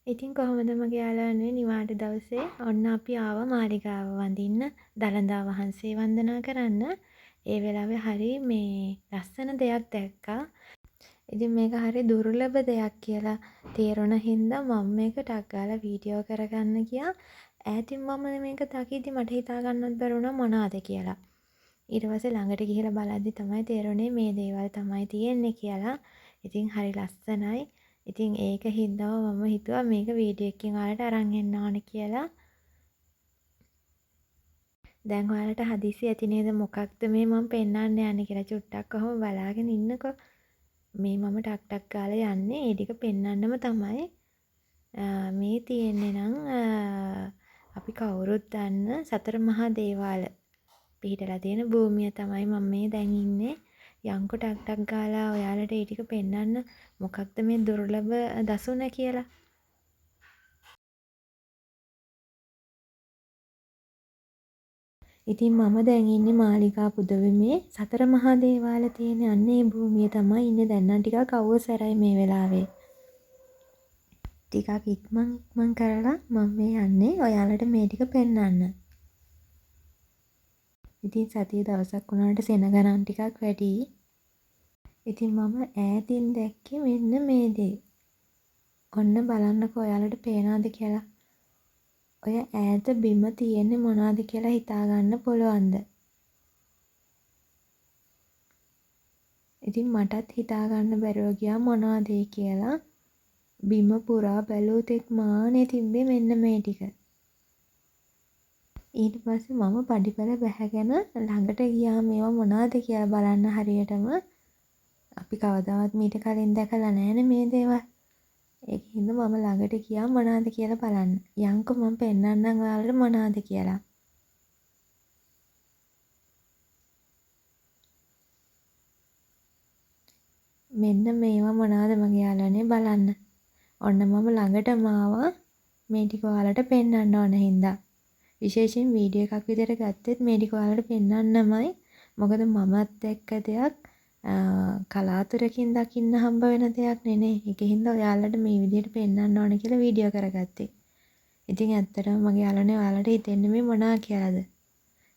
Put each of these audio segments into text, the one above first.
ඉතින් කොහොමද මගේ යාළුවනේ නිවාඩු දවසේ ඔන්න අපි ආවා මාලිගාව වඳින්න, දළදා වහන්සේ වන්දනා කරන්න. ඒ වෙලාවේ හරි මේ ලස්සන දෙයක් දැක්කා. ඉතින් මේක හරි දුර්ලභ දෙයක් කියලා තේරුණ හින්දා මම මේක ටක් ගාලා වීඩියෝ කරගන්න ගියා. ඈතින් මම මේක දකිද්දි මට හිතා ගන්නවත් බැරි වුණා මොනවද කියලා. ඊට පස්සේ ළඟට ගිහිල්ලා බලද්දි තමයි තේරුණේ මේ දේවල් තමයි තියෙන්නේ කියලා. ඉතින් හරි ලස්සනයි. ඉතින් ඒක හින්දාම මම හිතුවා මේක වීඩියෝ එකකින් ඔයාලට අරන් එන්න ඕන කියලා. දැන් ඔයාලට හදිසි ඇති නේද මොකක්ද මේ මම පෙන්වන්න යන්නේ කියලා. චුට්ටක් ඔහොම බලාගෙන ඉන්නකෝ. මේ මම ටක් ටක් ගාලා යන්නේ ඒ ටික පෙන්වන්නම තමයි. මේ තියෙන්නේ නම් අපි කවුරුත් දන්න සතර මහා දේවාල පිහිටලා තියෙන භූමිය තමයි මම මේ දැන් ඉන්නේ. යන්කෝ ටක් ටක් ගාලා ඔයාලට ඒ ටික පෙන්වන්න මොකක්ද මේ දුර්ලභ දසුන කියලා. ඉතින් මම දැන් ඉන්නේ මාලිගා පුදබිමේ සතර මහා දේවාල තියෙන අන්න ඒ භූමිය තමයි ඉන්නේ. දැන් නම් ටිකක් අවුව සැරයි මේ වෙලාවේ. ටිකක් ඉක්මන් ඉක්මන් කරලා මම මේ යන්නේ ඔයාලට මේ ටික පෙන්වන්න. ඉතින් සතිය දවසක් වුණාට සෙනග නම් ටිකක් වැඩියි. ඉතින් මම ඈතින් දැක්කේ මෙන්න මේ දේ. ඔන්න බලන්නකෝ ඔයාලට පේනවද කියලා. ඔය ඈත බිම තියෙන්නේ මොනවද කියලා හිතා ගන්න පුළුවන්ද? ඉතින් මටත් හිතා ගන්න බැරුව ගියා මොනවද ඒ කියලා. බිම පුරා බැලූ තෙක් මානේ තිබ්බේ මෙන්න මේ ටික. ඊට පස්සේ මම පඩිපෙළ බැහැගෙන ළඟට ගියා මේවා මොනවද කියලා බලන්න හරියටම. අපි කවදාවත් මීට කලින් දැකලා නෑනේ මේ දේවල්. ඒක හින්දා මම ළඟට ගියා මොනවද කියලා බලන්න. යන්කෝ මම පෙන්නන්නම් ඔයාලට මොනවද කියලා. මෙන්න මේවා මොනවද මගේ යාළුවනේ බලන්න. ඔන්න මම ළඟටම ආවා මේ ටික ඔයාලට පෙන්නන්න ඕන හින්දා. විශේෂයෙන් වීඩියෝ එකක් විදිහට ගත්තෙත් මේ ටික ඔයාලට පෙන්නන්නමයි. මොකද මමත් දැක්ක දෙයක් කලාතුරකින් දකින්න හම්බ වෙන දෙයක් නේ. ඒක හින්දා ඔයාලට මේ විදිහට පෙන්නන්න ඕන කියලා වීඩියෝ කරගත්තේ. ඉතින් ඇත්තටම මගේ යාළුවනේ ඔයාලට හිතෙන්නේ මේ මොනවා කියලාද?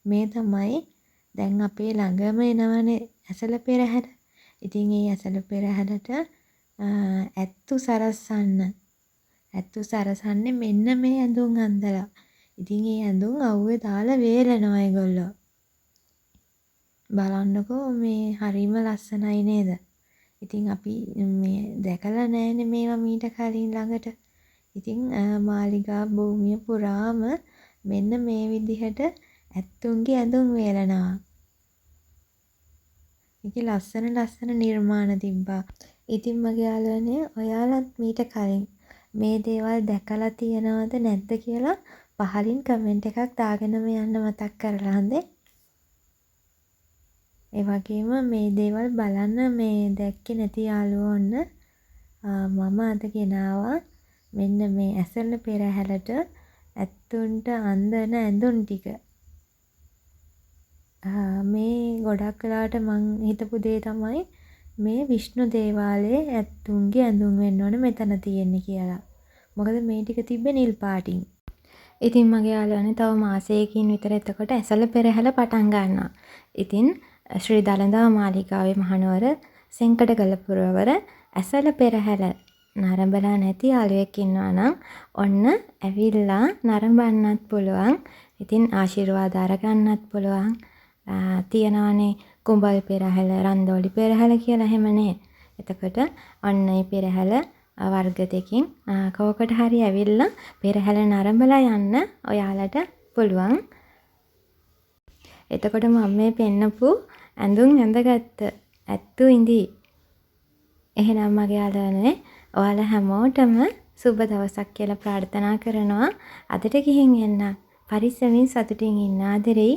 මේ තමයි දැන් අපේ ළඟම එනවනේ ඇසළ පෙරහැර. ඉතින් ඒ ඇසළ පෙරහැරට ඇත්තු සරසන්න. ඇත්තු සරසන්නේ මෙන්න මේ ඇඳුම් අන්දලා. ඉතින් ඒ ඇඳුම් අවුවේ දාලා වේලනවා ඒගොල්ලෝ. බලන්නකෝ මේ හරිම ලස්සනයි නේද? ඉතින් අපි මේ දැකලා නෑනේ මේවා මීට කලින් ළඟට. ඉතින් මාලිගා භූමිය පුරාම මෙන්න මේ විදිහට ඇත්තුන්ගේ ඇඳුම් වේලනවා. ඒකේ ලස්සන ලස්සන නිර්මාණ තිබ්බා. ඉතින් මගේ යාළුවනේ ඔයාලත් මීට කලින් මේ දේවල් දැකලා තියෙනවද නැද්ද කියලා පහලින් කමෙන්ට් එකක් දාගෙනම යන්න මතක් කරලා හොඳේ. ඒ වගේම මේ දේවල් බලන්න මේ දැක්කේ නැති යාළුවෝ ඔන්න මම අද ගෙනාවා මෙන්න මේ ඇසළ පෙරහැරට ඇත්තුන්ට අන්දන ඇඳුම් ටික. මේ ගොඩක් වෙලාවට මං හිතපු දේ තමයි මේ විෂ්ණු දේවාලයේ ඇත්තුන්ගේ ඇඳුම් වෙන්න ඕන මෙතන තියෙන්නේ කියලා. මොකද මේ ටික තිබ්බේ නිල් පාටින්. ඉතින් මගේ යාළුවනේ තව මාසයකින් විතර එතකොට ඇසළ පෙරහැර පටන් ගන්නවා. ඉතින් ශ්‍රී දළදා මාලිගාවේ මහනුවර සෙන්කඩගල පුරවර ඇසළ පෙරහැර නරඹලා නැති යාළුවෙක් ඉන්නවා නම් ඔන්න ඇවිල්ලා නරඹන්නත් පුළුවන්. ඉතින් ආශිර්වාද අරගන්නත් පුළුවන්. තියෙනවනේ කුඹල් පෙරහැර, රන්දෝලි පෙරහැර කියලා එහෙම නේ. එතකොට ඔන්න ඒ පෙරහැර වර්ග දෙකකින් කෝකට හරි ඇවිල්ලා පෙරහැර නරඹලා යන්න ඔයාලට පුළුවන්. එතකොට මම මේ පෙන්නපු ඇඳුම් ඇඳගත්ත ඇත්තු ඉඳී. එහෙනම් මගේ යාළුවනේ ඔයාලා හැමෝටම සුබ දවසක් කියලා ප්‍රාර්ථනා කරනවා. අදට ගිහින් එන්න. පරිස්සමින් සතුටින් ඉන්න ආදරෙයි.